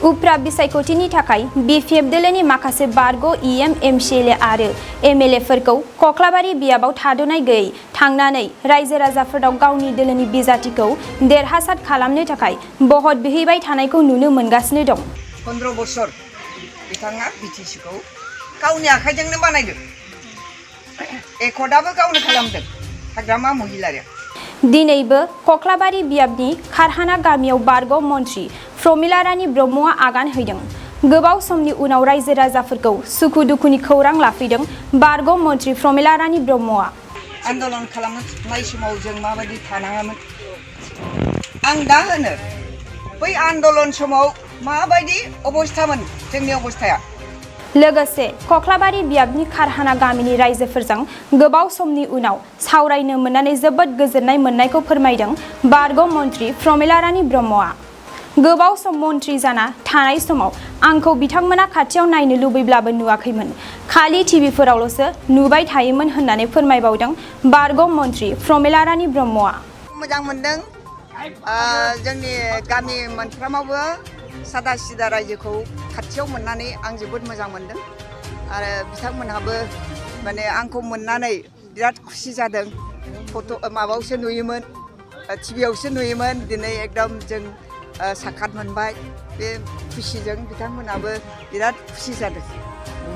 उफ्रा बिसायख'थिनि थाखाय बिपिएफ दोलोनि माखासे बारग' इएम एमसिएलए आरो एमएलएफोरखौ कक्लाबारि बियाबाव थाद'नाय गैयै थांनानै रायजो राजाफोराव गावनि दोलोनि बिजाथिखौ देरहासार खालामनो थाखाय बहत बिहैबाय थानायखौ नुनो मोनगासिनो दं। 15 बोसोर बिथाङा बिटिसिखौ गावनि आखाइजोंनो बानायदों। एकदाबो गावनो खालामदों हाग्रामा महिलारि। दिनैबो कक्लाबारि बियाबनि खारहाना गामियाव बारग' मन्त्रि प्रमिला रानी ब्रह्मआ आगान हैदों। गोबाव समनि उनाव रायजो राजाफोरखौ सुखु दुखुनि खौरां लाफैदों बारग' मन्त्रि प्रमिला रानी ब्रह्मआ। आन्दोलन खालामनाय समाव जों माबायदि थानाङामोन आं दा होनो बै आन्दोलन समाव माबायदि अबस्थामोन जोंनि अबस्थाया। लोगोसे कक्लाबारि बियाबनि खारहाना गामिनि रायजोफोरजों गोबाव समनि उनाव सावरायनो मोननानै जोबोद गोजोननाय मोननायखौ फोरमायदों बारग' मन्त्रि प्रमिला रानी ब्रह्मआ। गोबाव सम मन्त्रि जाना थानाय समाव आंखौ बिथांमोना खाथियाव नायनो लुबैब्लाबो नुवाखैमोन, खालि टिभिफोरावल'सो नुबाय थायोमोन होननानै फोरमायबावदों बारग' मन्त्रि प्रमिला रानी ब्रह्मआ। मोजां मोनदों जोंनि गामि मोनफ्रामावबो सादा सिदा रायजोखौ खाथियाव मोननानै आं जोबोद मोजां मोनदों आरो बिथांमोनहाबो माने आंखौ मोननानै बिराद खुसि जादों। फट' माबायावसो नुयोमोन, टिभियावसो नुयोमोन, दिनै एकदम जों साखात मोनबाय। बे खुसिजों बिथांमोनहाबो बिराद खुसि जादों।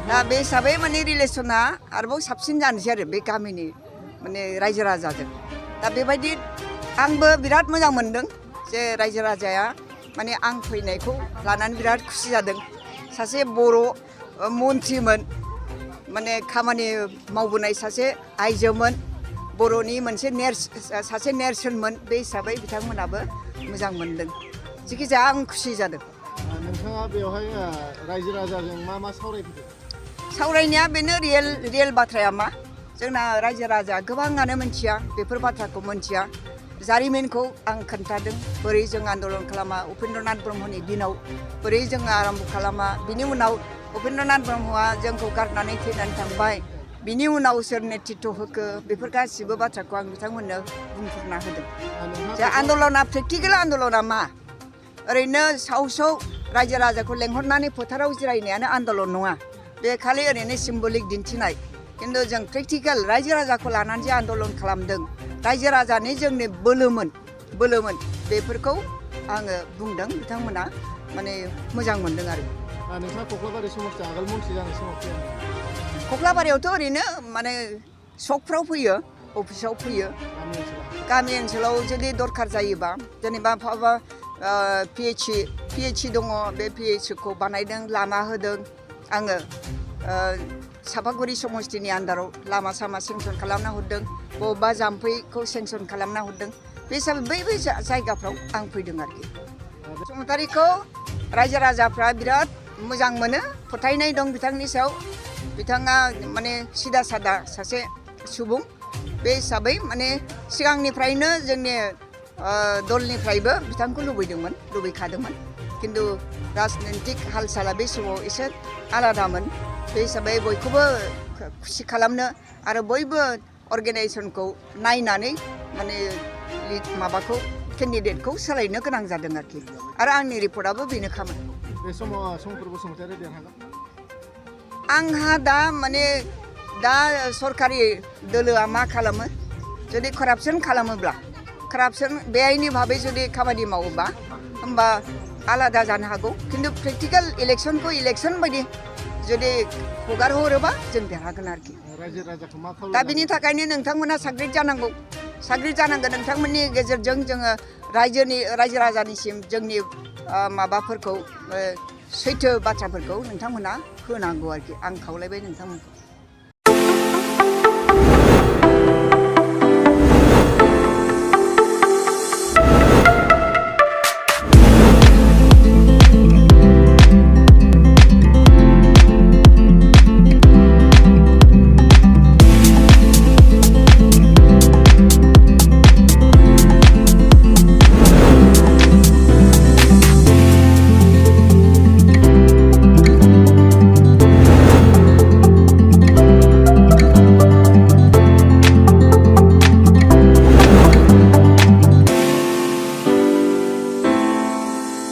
दा बे हिसाबै माने रिलेसना आरोबाव साबसिन जानोसै आरो बे गामिनि माने रायजो राजाजों। दा बेबायदि आंबो बिराद मोजां मोनदों जे रायजो राजाया माने आं फैनायखौ लानानै बिराद खुसि जादों। सासे बर' मन्त्रिमोन, माने खामानि मावबोनाय सासे आइजोमोन, बर'नि मोनसे सासे नेरसोनमोन। बे हिसाबै बिथांमोनाबो मोजां मोनदों। जिखिजाया आं खुसि जादों। नोंथाङा बेवहाय रायजो राजाजों मा मा सावरायफैदों? सावरायनाया बेनो रियेल बाथ्राया मा जोंना रायजो राजा गोबाङानो मिथिया, बेफोर बाथ्राखौ मिथिया। जारिमिनखौ आं खोन्थादों बोरै जों आन्दोलन खालामा उपेन्द्रनाथ ब्रह्मनि दिनाव बोरै जोङो आरम्भ खालामा, बिनि उनाव उपेन्द्रनाथ ब्रह्मआ जोंखौ गारनानै थैनानै थांबाय, बिनि उनाव सोर नेतृत्व होखो, बेफोर गासिबो बाथ्राखौ आं बिथांमोननो बुंफोरना होदों। जे आन्दोलना प्रेक्टिकेल आन्दोलना मा, ओरैनो साव रायजो राजाखौ लेंहरनानै फोथाराव जिरायनायानो आन्दोलन नङा, बे खालि ओरैनो सिम्बलिक दिन्थिनाय। खिन्थु जों प्रेक्टिकेल रायजो राजाखौ लानानै जे आन्दोलन खालामदों, रायजो राजानि जोंनि बोलोमोन बेफोरखौ आङो बुंदों। बिथांमोना माने मोजां मोनदों आरो। नोंथाङा कक्लाबारि समाजजों आगोल मन्त्रि जानाय समाव फैयामोन? कक्लाबारियावथ' ओरैनो माने सकफ्राव फैयो, अफिसाव फैयो। गामि ओनसोलाव जुदि दरखार जायोबा जेनेबा बहाबा पिएचसि दङ, बे पिएचसिखौ बानायदों, लामा होदों आङो। सापागुरि समस्तिनि आन्दाराव लामा सामा सेंसन खालामना हरदों, बबेबा जाम्फैखौ सेंसन खालामना हरदों। बे हिसाबै बै जायगाफ्राव आं फैदों आरोखि। बसुमतारीखौ रायजो राजाफ्रा बिराद मोजां मोनो, फोथायनाय दं बिथांनि सायाव। बिथाङा माने सिदा सादा सासे सुबुं। बे हिसाबै माने सिगांनिफ्रायनो जोंनि दलनिफ्रायबो बिथांखौ लुबैखादोंमोन। खिन्थु राजनितिक हाल साला बे समाव एसे आलादामोन। बे हिसाबै बयखौबो खुसि खालामनो आरो बयबो अर्गेनाइजेसनखौ नायनानै माने माबाखौ केन्डिडेटखौ सोलायनो गोनां जादों आरोखि। आरो आंनि रिपर्टआबो बेनोखामोन। बे समाव समफोर बसुमतारी देरहागोन? आंहा दा माने सरकारि दोलोआ मा खालामो, जुदि कारापसन खालामोब्ला, कारापसन बेआइनि भाबै जुदि खामानि मावोबा होमबा आलादा जानो हागौ। खिन्थु प्रेक्टिकेल इलेक्सनखौ इलेक्सन बायदि जुदि हगार हरोबा जों देरहागोन आरोखि। दा बिनि थाखायनो नोंथांमोना साग्रिद जानांगोन। नोंथांमोननि गेजेरजों जोङो रायजो राजानिसिम जोंनि माबाफोरखौ सैथो बाथ्राफोरखौ नोंथांमोना होनांगौ आरोखि। आं खावलायबाय नोंथांमोनखौ।